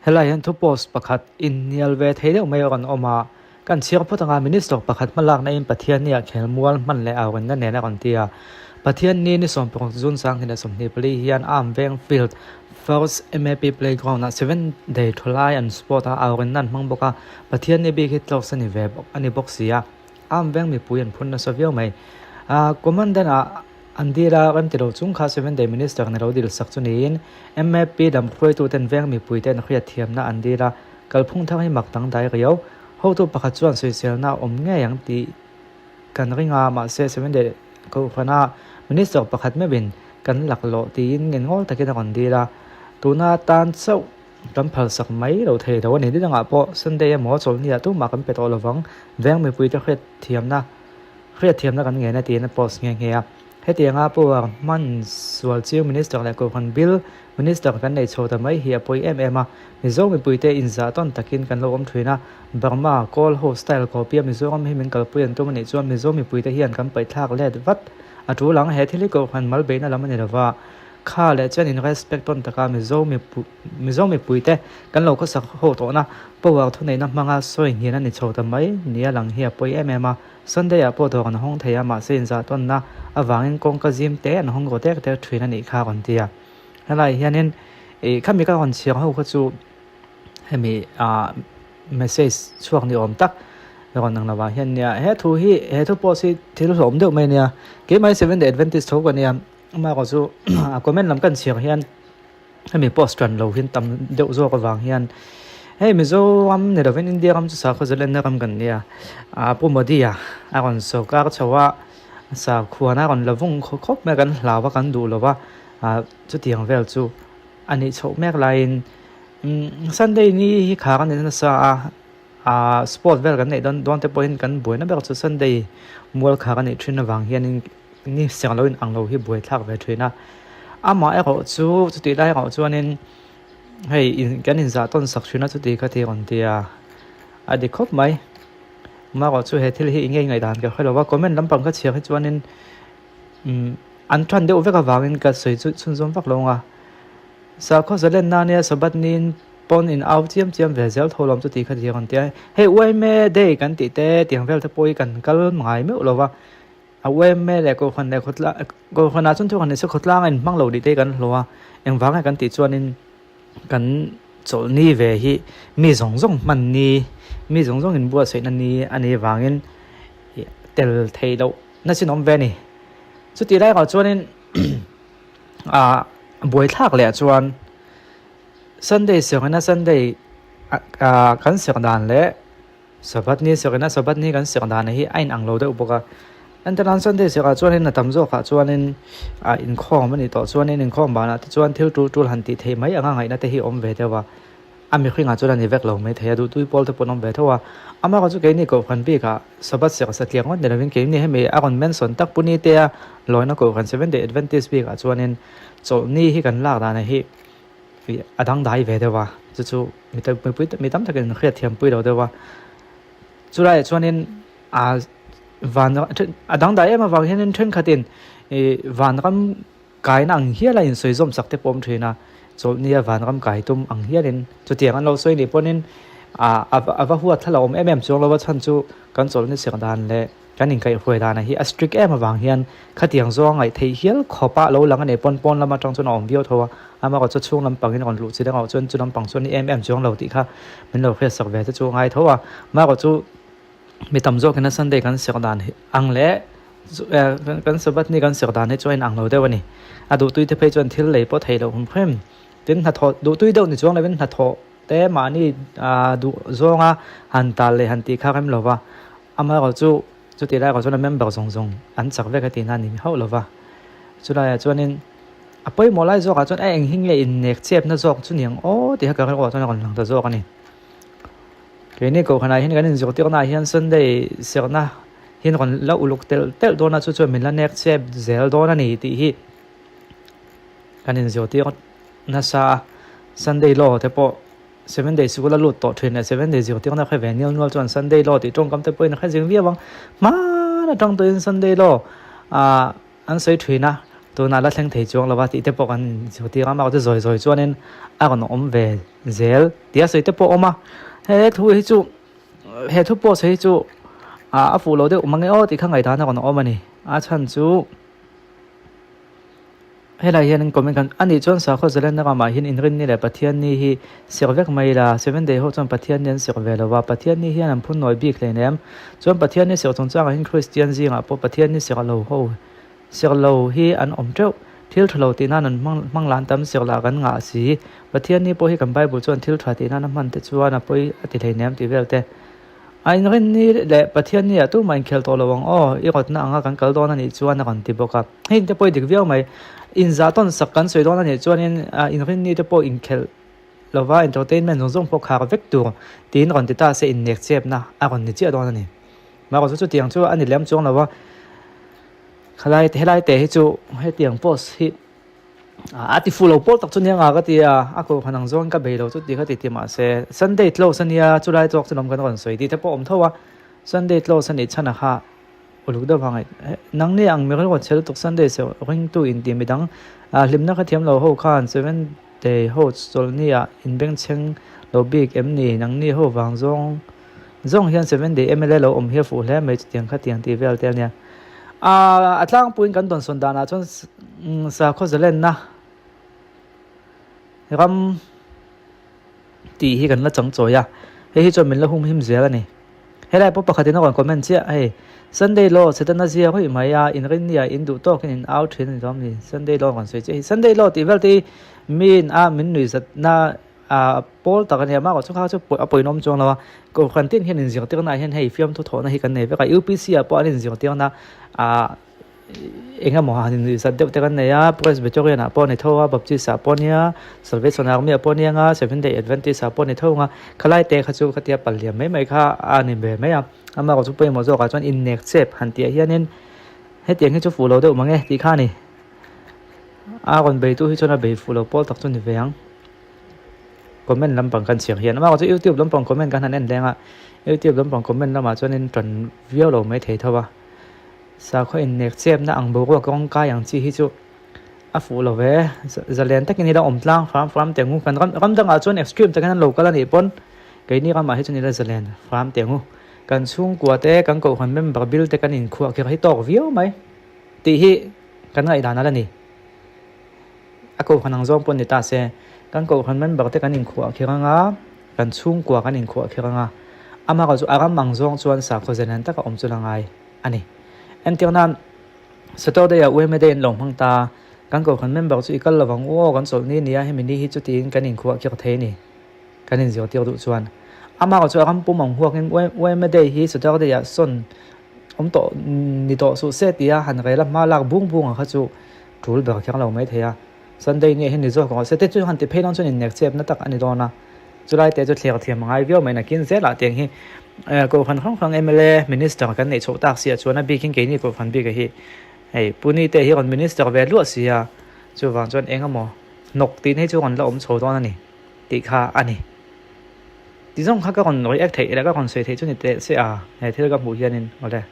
Helai hian thu post pakhat inhnial ve thei deuh mai a rawn awm a, kan chhiar phawt anga Minister pakhat hmalakna in Pathianni-ah khelmual hman leh aurinna nen a rawn ti a. Pathianni ni 16 June 2024 hian Arm Veng Field First MAP Playground-ah Seven Day Tholai an sport a, aurinna an hmang bawk a, Pathianni bik hi tlawk sa ni ve a ni bawk si a. Arm Veng mipui an phun nasa viau mai. Commandant-ah An dil a, rem ti lo chung kha Seven Day Minister ni lo dil sak chu niin MAP lam hruaituten veng mipuiten hriat thiamna an dil a, kalphung thar hi mak dangdai riau. Hotu pakhat chuan sawiselna a awm ngei ang tih kan ring a, mahse Seven Day Kohhrana Minister pakhat meuhin kan laklawh tiin ngengawl takin a rawn dil a, tuna tan chauh kan phalsak mai lo thei lo a ni. Nidangah pawh Sunday emaw chawlhniah tumah kan pe tawh lovang, veng mipuite hriat thiamna. Hriatthiamna kan ngen a tiin a post nghe nghe a. Hetianga power hman sual chiu Minister leh Kohhran Bill Minister kan nei chho ta mai hi a pawi em em a. Mizo mipuite inzah tawn takin kan lo awm thin a. Burma, Kawl ho style copy a Mizoram hi min kalpui an tum a nih chuan Mizo mipuite hian kan paihthlak let vat a tul ang. He thil hi Kohhran mal beihna lam a ni lova. Kha leh chuan in respect tawn taka Mizo Mizo mipuite kan lo khawsak ho tawhna power thuneihna hmanga sawi hnian a ni chho ta mai nia lang hi a pawi em em a. Sunday ah pawh dawr an hawng thei a, mahse inzah tawnna avangin kawngka zim te an hawng rawh tek tek thin a nih kha a rawn ti a. Helai hianin ih khami ka rawn chhiar ho kha chu hemi ah message chhuak ni awm tak rawn ang lovah hian nia he thu hi he thu post hi thil hlawm deuh mai a nia keimah hi Seventh Day Adventist tho ka nia amaherawh chu a comment lam kan chhiar hian hemi post tan lo hian tam deuh zawk avang hian hei Mizoram ni lovin India ram chu sakhaw zalenna ram kan nia ah Pu Modi a a rawn sawrkar chho a sakhuana a rawn la vung khawp khawp mai a kan hlau a kan duh lo va ah chutiang vel chu a nih chhoh mek laiin umm Sunday ni hi khar a ni nasa a ah sport vel kan neih dawn dawn te pawhin kan buaina ber chu Sunday mual khar a nih thin avang hianin. Ni siang lo in ang lo hi buai thlak ve thin a, amah erawh chu chutih lai erawh chuanin hei in kan inzah tawn sak thin a chuti kha ti rawn ti a, a dik khawp mai. Amaherawh chu he thil hi eng nge ngaihdan ka hre lo va, comment lampang ka chhiar hi chuanin umm an tan deuh vek avangin ka sawi chu chhunzawm vak lo ang a, sakhaw zalenna nia Sabbath niin pawn in au chiam chiam ve zel tho lawm chuti kha ti rawn ti a, hei uaime day kan tih te tiang vel te pawh hi kan kal ngai meuh lo va. A uaime leh Kohhran leh khawtlang Kohhranah chuan thil kan nise khawtlang a inhmang lo tih te hi kan hlawh a, engvang nge kan tih chuanin kan chawlhni ve hi mi zawng zawng hman ni, mi zawng zawng inbuatsaihna ni a nih avangin tel theih loh na chin a awm ve a ni. Chutih lai erawh chuanin ah buaithlak leh chuan Sunday serhna Sunday ah kan serh dan leh Sabbath ni serhna Sabbath ni kan serh dan hi a inang lo deuh bawk a, entirnan Sunday serhah chuanin a tam zawkah chuanin ah inkhawm a nih tawh chuanin inkhawm banah te chuan thil tul tul han tih theih mai anga ngaihna te hi a awm ve deuh a, a mihringah chuan a ni vek lo mai thei a, duhtui pawl te pawh an awm ve tho a, amaherawhchu chu keini Kohhran bikah Sabbath serh satliah ngawt ni lovin keini hemi a rawn mention tak Pune te a lawina Kohhran Seventh Day Adventist bikah chuanin chawlhni hi kan lak danah hi a dangdai ve deuh a, chu chu mi tam mipui mi tam takin an hriatthiam pui lo deuh a, chulaiah chuanin ah van a dangdai em avang hianin thenkhatin ih vanram kaina ang hiala insawi zawm sak te pawh a awm thin a, chawlhnia vanram kai tum ang hialin chutiang an lo sawi nih pawhin ah a va huat thla lo awm em em chuang lo a chhan chu kan chawlhni serh dan leh. Kan inkaihhruai danah hi a strict em avang hian khatiang zawng ngaih theih hial khawpa lo lang a nei pawn pawn lam atang chuan a awm viau tho a, amaherawh chu chhung lampangin a rawn luh chi dangah chuan chu lampang chuan i em em chuang lo tih kha min lo hriatsak ve te chu a ngai tho a, amaherawh chu mi tam zawkin a Sunday kan serh dan hi ang leh kan Sabbath ni kan serh dan hi chu a inang lo deuh a ni. A duhtui te phei chuan thil lei pawh theih loh hum hrim tin hnathawh duhtui deuh ni chuang lovin hnathawh te mahni duh zawnga han tal leh han tih kha rem lova. Amaherawh chu chutih lai erawh chuan a member zawng zawng an chak vek a tihna a ni hauh lo va. Chulaiah chuanin a pawimawh lai zawkah chuan a eng hi nge innek chepna zawk chu niang aw tih kha ka rilruah chuan a rawn lang ta zawk a ni. Keini Kohhranah hian kan inzirtirnaah hian Sunday serhna hian rawn la uluk telh telh dawn a, chu chuan min la nek chep zel dawn a ni tih hi kan inzirtir nasa a. Sunday law te pawh Seven day sikul a lut tawh thin leh seven day zirtirna hre ve nial nual chuan Sunday law tih tawngkam te pawhin a hre zing viau ang. Hman atang tawhin Sunday law ah an sawi thin a. Tunah la thleng thei chuang lo va tih te pawh kan inzirtir a, amaherawhchu zawi zawi chuanin a rawn awm ve zel tia sawi te pawh a awm a. He thu hi chu he thu post hi chu a fuh lo deuh mang e aw tih kha ngaihdan a rawn awm a ni. A chhan chu helai hian comment khan a nih chuan sakhaw zalenna ramah hian inrinni leh Pathianni hi serh vek mai ila, seven day ho chuan Pathianni an serh ve lo va, Pathianni hian an phun nawi bik hleinem. Chuan Pathianni serh chungchangah hian Kristian zingah pawh Pathianni serh lo ho Serh lo hi an awm teuh. Thil tha lo tih nan an hmang lan tam serh lah kan ngah si. Pathianni pawh hi kan Bible chuan thil tha tih nan a hman te chuan a pawi a ti hleinem tih vel te. A inrinni leh Pathianni ah tumah inkhel tawh lo ang aw, i rawtna anga kan kal dawn a nih chuan a rawn ti bawk a. Heng te pawh i dik viau mai. Inzah tawn sak kan sawi dawn a nih chuanin inrinni te pawh inkhelh lova entertainment zawng zawng pawh khar vek tur tiin rawn ti ta se innek chepna a rawn ni chiah dawn a ni. Mahrawh chu chutiang chu a ni lem chuang lo a. Khalai helai te hi chu hetiang post hi a ti fuh lo pawl tak chu nia nga ka ti a, a kohhran ang zawng ka bei lo chu ti kha ti ti mahse Sunday close ania chulai tawk chu lawm kan rawn sawi tih te pawh awm tho a, Sunday close anih chhan a kha uluk deuh vang nangni ang mi rilru chhe lutuk Sunday serh ringtu intih midang hlimna kha thiam lo ho khan Seventh-day ho chawlhni ah inbengchheng lo bik em ni nangni ho vang zawng. Zawng hian Seven Day mla lo awm hi a fuh hle mai chutiang kha tiang tih vel te a nia. A tlangpuiin kan dawnsawn danah chuan sakhaw zalenna ram tih hi kan la chang chawi a, hei hi chuan min la humhim zel a ni. Helai pawh pakhatin a rawn comment chiah hei, Sunday law Setana zia ruih mai a, inrinni ah in duh tawkin in au thin a ni lawm ni? Sunday law rawn sawi chiah hi. Sunday law tih vel te hi miin a min nuihzatna A pawl tak a nia, mahrawh chu kha chu a pawinawm chuang lo a, Kohhran tin hian inzirtirna ah hian hei fiamthu thawhna hi kan nei vek a, UPC ah pawh an inzirtirna ah eng emaw han innuihzat deuh te kan nei a, Presbyterian ah pawh a ni tho a, Baptist ah pawh a nia, Salvation Army ah pawh a nia ang a, Seventh Day Adventist ah pawh a ni tho ang a, khalai te kha chu khatia pal liam mai mai kha a ni ve mai a, amaherawh chu pawimawh zawkah chuan innek chep han tih ah hianin hetiang hi chu fuh lo deuh mang e tih kha a ni. A rawn beitu hi chuan a bei fuh lo pawl tak chu ni ve ang. Comment lampang kan chhiar hian amah chu youtube lampang comment kan han en leng a youtube lampang comment lamah chuanin tan viau lo mai thei tho a sakhaw innek chepna ang boruak rawng kai ang chi hi chu a fuh lo ve zalen takin ila awm tlang fram fram teh ang u kan ram ram dangah chuan extreme takin an lo kal a nih pawn keini ramah hi chuan ila zalen fram teh ang u kan chhungkua te kan kohhran member bil te kan inkhuah kher hi tawk viau mai tih hi kan ngaihdan a la ni. A kohhran ang zawng pawh ni ta se, kan kohhran member te kan inkhuah kher ang a, kan chhungkua kan inkhuah kher ang a, amaherawh chu a ram ang zawng chuan sakhaw zalen taka awm chu la ngai a ni. Entir nan, Saturday ah UMA Day an lo hmang ta, kan kohhran member chu i kal lovang u aw, kan chawlh ni nia, hemi ni hi chu tiin kan inkhuah kher thei a ni, kan inzirtir duh chuan. Amaherawh chu a ram pum ang huakin UMA Day hi Saturday ah sawn awm tawh ni tawh suh se tia han rel a hma lak bung bung ang kha chu tul ber kher lo mai thei a, Sunday ni ah hian ni zawk rawh se te chu han ti phei dawn chuan innek chepna tak a ni dawn a, chulai te chu thler thiam a ngai viau mai nakin zelah tiang hi Kohhran hrang hrang mla Minister kan neih chhoh tak si ah chuan a bikin keini Kohhran bik ah hi hei Puni te hi rawn Minister ve luah si a, chuvang chuan eng emaw hnawk tih na hi chu rawn la awm chho dawn a ni tih kha a ni. Ti zawng kha ka rawn react theih leh ka rawn sawi theih chu ni teh se a, he thil ka hmuh hianin awle.